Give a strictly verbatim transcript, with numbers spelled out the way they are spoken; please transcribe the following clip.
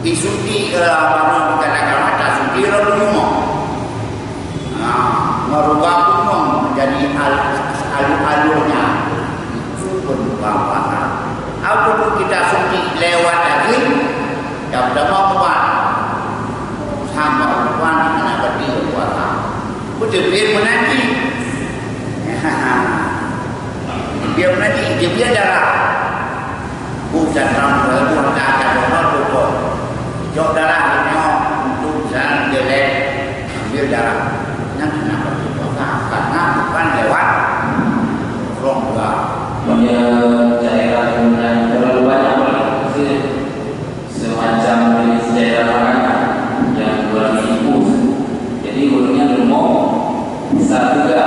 Isuti, eh, bangun bukan agama, tak suti orang rumah. Nah, merubah rumah menjadi al-, alur-alurnya. Itu pun bukan puasa. Apa tu kita suti lewat lagi? Yang pertama, ubat. Sama ubat di mana berarti puasa. Betul, dia menanti. Dia menanti, dia, dia darah. Bukan dalam buah darah, darah, darah. Jok darah nyoe untuk jalan jelek, ambil darah. Yang kenapa dipuasa? Karena bukan lewat rong dua. Punya cairan yang terlalu banyak, Pak. Maksudnya, semacam jenis cairan makanan yang kurang dibungkus. Jadi, urutnya lemong, bisa juga